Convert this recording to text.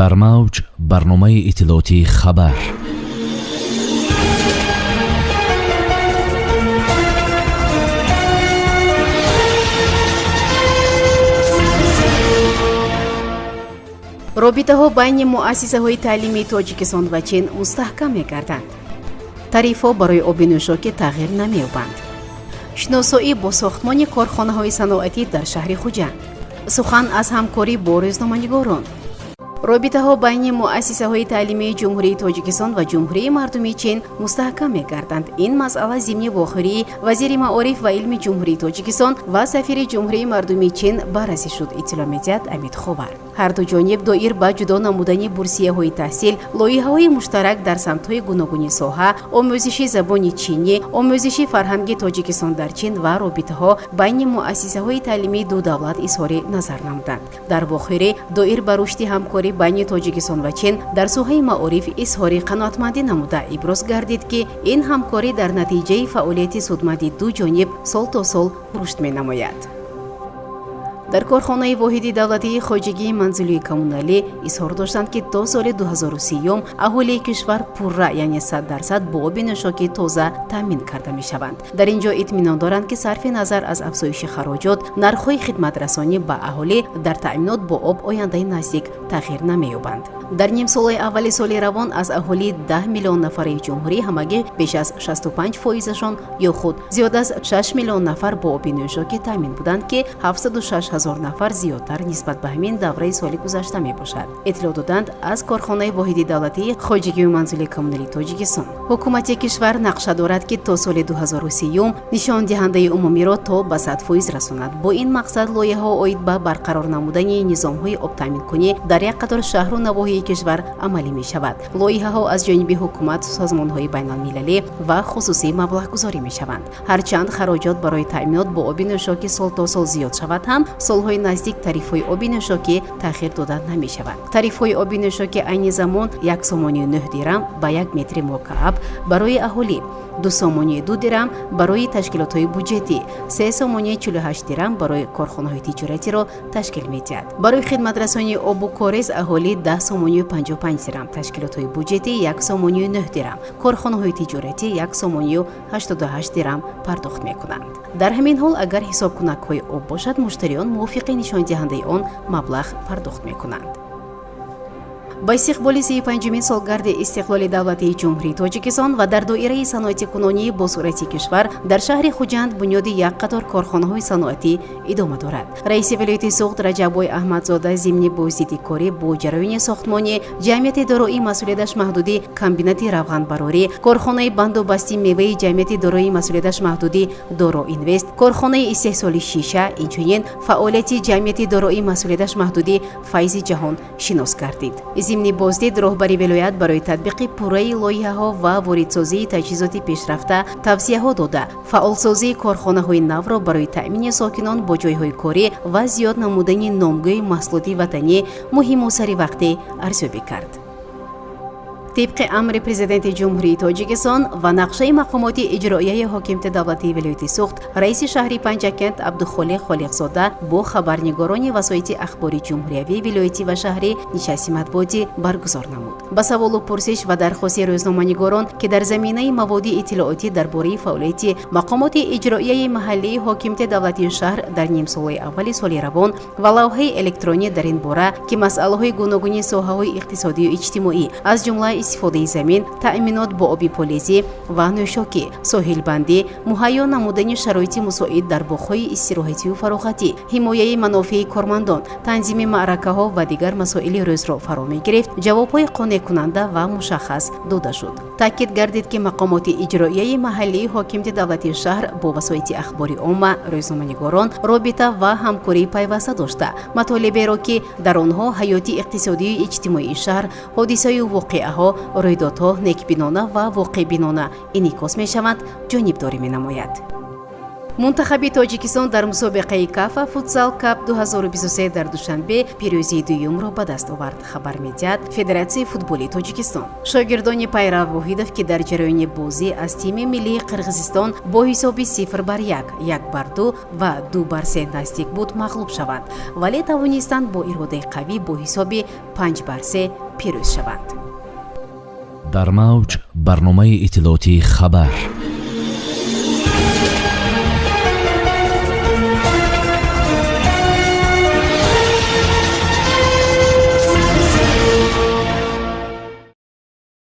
Дар мавҷ барномаи иттилоотии «Хабар». Робитаҳо байни муассисаҳои таълимии Тоҷикистон ва Чин мустаҳкам мегарданд. Тарифҳо барои оби нӯшокӣ тағйир намеёбанд. Шиносоӣ бо сохтмони корхонаҳои саноатӣ дар шаҳри Хуҷанд. Сухан аз ҳамкорӣ бо рӯзноманигорон. Робитаҳо байни муассисаҳои таълимии Ҷумҳурии Тоҷикистон ва Ҷумҳурии Мардумии Чин мустаҳкам мегарданд. Ин масъала зимни вохӯрии вазири маориф ва илми Ҷумҳурии Тоҷикистон ва сафири Ҷумҳурии Мардумии Чин баррасӣ шуд, иттилоъ медиҳад Амид Ховар. Ҳарду ҷониб доир ба ҷудо намудани бурсияҳои таҳсил, лоиҳаҳои муштарак дар самтҳои гуногуни соҳа, омӯзиши забони чинӣ, омӯзиши фарҳанги Тоҷикистон дар Чин ва робитаҳо байни муассисаҳои таълимии ду давлат изҳори назар намуданд. Дар вохӯрӣ доир ба рушди ҳамкорӣ байни Тоҷикистон ва Чин дар соҳаи маориф изҳори қаноатмандӣ намуда, иброз гардид, ки ин ҳамкорӣ дар натиҷаи фаъолияти судманди ду ҷониб сол то сол рушд менамояд. Дар корхонаи воҳиди давлатии хоҷагии манзилии коммуналӣ изҳор доштанд, ки то соли 2030 аҳолии кишвар пурра, яъне 100% бо оби нӯшокии тоза таъмин карда мешаванд. Дар ин ҷо итминон доранд, ки сарфи назар аз афзоиши хароҷот, нархҳои хидматрасонӣ ба аҳолӣ дар таъминот бо об ояндаи наздик тағйир намеёбанд. Дар нимсолаи аввали соли равон аз аҳолии 10 миллион нафараи ҷумҳурӣ ҳамагӣ беш аз 65 фоизашон ё худ зиёд аз 6 миллион нафар бо оби нӯшокӣ таъмин буданд, ки 706 ҳазор нафар зиёдтар нисбат ба ҳамин давраи соли гузашта мебошад, иттилоъ доданд аз корхонаи воҳиди давлатии хоҷагию манзили коммуналии Тоҷикистон. Ҳукумати кишвар нақша дорад, ки то соли 2030 нишондиҳандаи умумиро то ба 100% расонад. Бо ин мақсад лоиҳаҳо оид ба барқарор намудани низомҳои обтаъминкунӣ дар як қатор шаҳру навоҳии кишвар амалӣ мешавад. Лоиҳаҳо аз ҷониби ҳукумат, созмонҳои байналмилалӣ ва хусусӣ маблағгузорӣ мешаванд. Ҳарчанд хароҷот барои таъминот бо оби нӯшокӣ сол то сол зиёд шавад ҳам, солҳои наздик тарифҳои оби нӯшокӣ тағйир дода намешавад. Тарифҳои оби нӯшокӣ айни замон 1 сомонию 9 дирам ба 1 метри мукааб барои аҳолӣ, 2 сомонию 2 дирам барои ташкилотҳои буҷетӣ, 3 сомонию 48 дирам барои корхонаҳои тиҷоратиро ташкил медиҳад. Барои хидматрасонии обу корез аҳолӣ 10 сомонию 55 дирам, ташкилотҳои буҷетӣ 1 сомонию 9 дирам, корхонаҳои тиҷоратӣ 1 сомонию 88 дирам пардохт мекунанд. Дар ҳамин ҳол, агар ҳисобкунакҳои об бошад, муштариён мувофиқи нишондиҳандаи он маблағ пардохт мекунанд. Ба истиқболи 35-умин солгарди истиқлоли давлатии Ҷумҳурии Тоҷикистон ва дар доираи саноатикунонии босуръати кишвар дар шаҳри Хуҷанд бунёди як қатор корхонаҳои саноатӣ идома дорад. Раиси вилояти Суғд Раҷаббой Аҳмадзода зимни боздиди корӣ бо ҷараёни сохтмони ҷамъияти дорои масъулияташ маҳдуди комбинати равғанбарорӣ, корхонаи бандубасти меваи ҷамъияти дорои масъулияташ маҳдуди Доро Инвест, корхонаи истеҳсоли шиша, инчунин фаъолияти ҷамъияти дорои масъулияташ маҳдуди Файзи Ҷаҳон шинос гардид. Зимни боздид роҳбари вилоят барои татбиқи пурраи лоиҳаҳо ва воридсозии таҷҳизоти пешрафта тавсияҳо дода, фаъолсозии корхонаҳои навро барои таъмини сокинон бо ҷойҳои корӣ ва зиёд намудани номгӯи маҳсулоти ватанӣ муҳиму саривақтӣ арзёбӣ кард. Тибқи амри Президенти Ҷумҳурии Тоҷикистон ва нақшаи мақомоти иҷроияи ҳокимияти давлатии вилояти Суғд, раиси шаҳри Панҷакент Абдухолиқ Холиқзода бо хабарнигорони васоити ахбори ҷумҳуриявӣ, вилоятӣ ва шаҳрӣ нишасти матбуотӣ баргузор намуд. Ба саволу пурсиш ва дархости рӯзноманигорон, ки дар заминаи маводи иттилоотӣ дар бораи фаъолияти мақомоти иҷроияи маҳаллии ҳокимияти давлатии шаҳр дар нимсолаи аввали соли равон ва лавҳаи электронӣ дар ин бора, ки масъалаҳои гуногуни соҳаҳои иқтисодию иҷтимоӣ, аз ҷумла истифодаи замин, таъминот бо оби полезӣ ва нӯшокӣ, соҳилбандӣ, муҳайё намудани шароити мусоид дар боғҳои истироҳатию фароғатӣ, ҳимояи манофеи кормандон, танзими маъракаҳо ва дигар масоили рӯзро фаро мегирифт, ҷавобҳои қонеъкунанда ва мушаххас дода шуд. Таъкид гардид, ки мақомоти иҷроияи маҳаллии ҳокимияти давлатии шаҳр бо васоити ахбори омма, рӯзноманигорон робита ва ҳамкории пайваста дошта, матолиберо, ки дар онҳо ҳаёти иқтисодию иҷтимоии шаҳр, ҳодисаю воқеаҳо, рӯйдодҳо некбинона ва воқеъбинона инъикос мешаванд, ҷонибдорӣ менамояд. Мунтахаби Тоҷикистон дар мусобиқаи Кафа Футзал Кап 2023 дар Душанбе пирӯзии дуюмро ба даст овард, хабар медиҳад Федератсияи футболи Тоҷикистон. Шогирдони Пайрав Воҳидов, ки дар ҷараёни бозӣ аз тими миллии Қирғизистон бо ҳисоби 0-1, 1-2 ва 2-3 наздик буд мағлуб шаванд, вале тавонистанд бо иродаи қавӣ бо ҳисоби 5-3 пирӯз шаванд. Дар мавҷ барномаи иттилоотии «Хабар».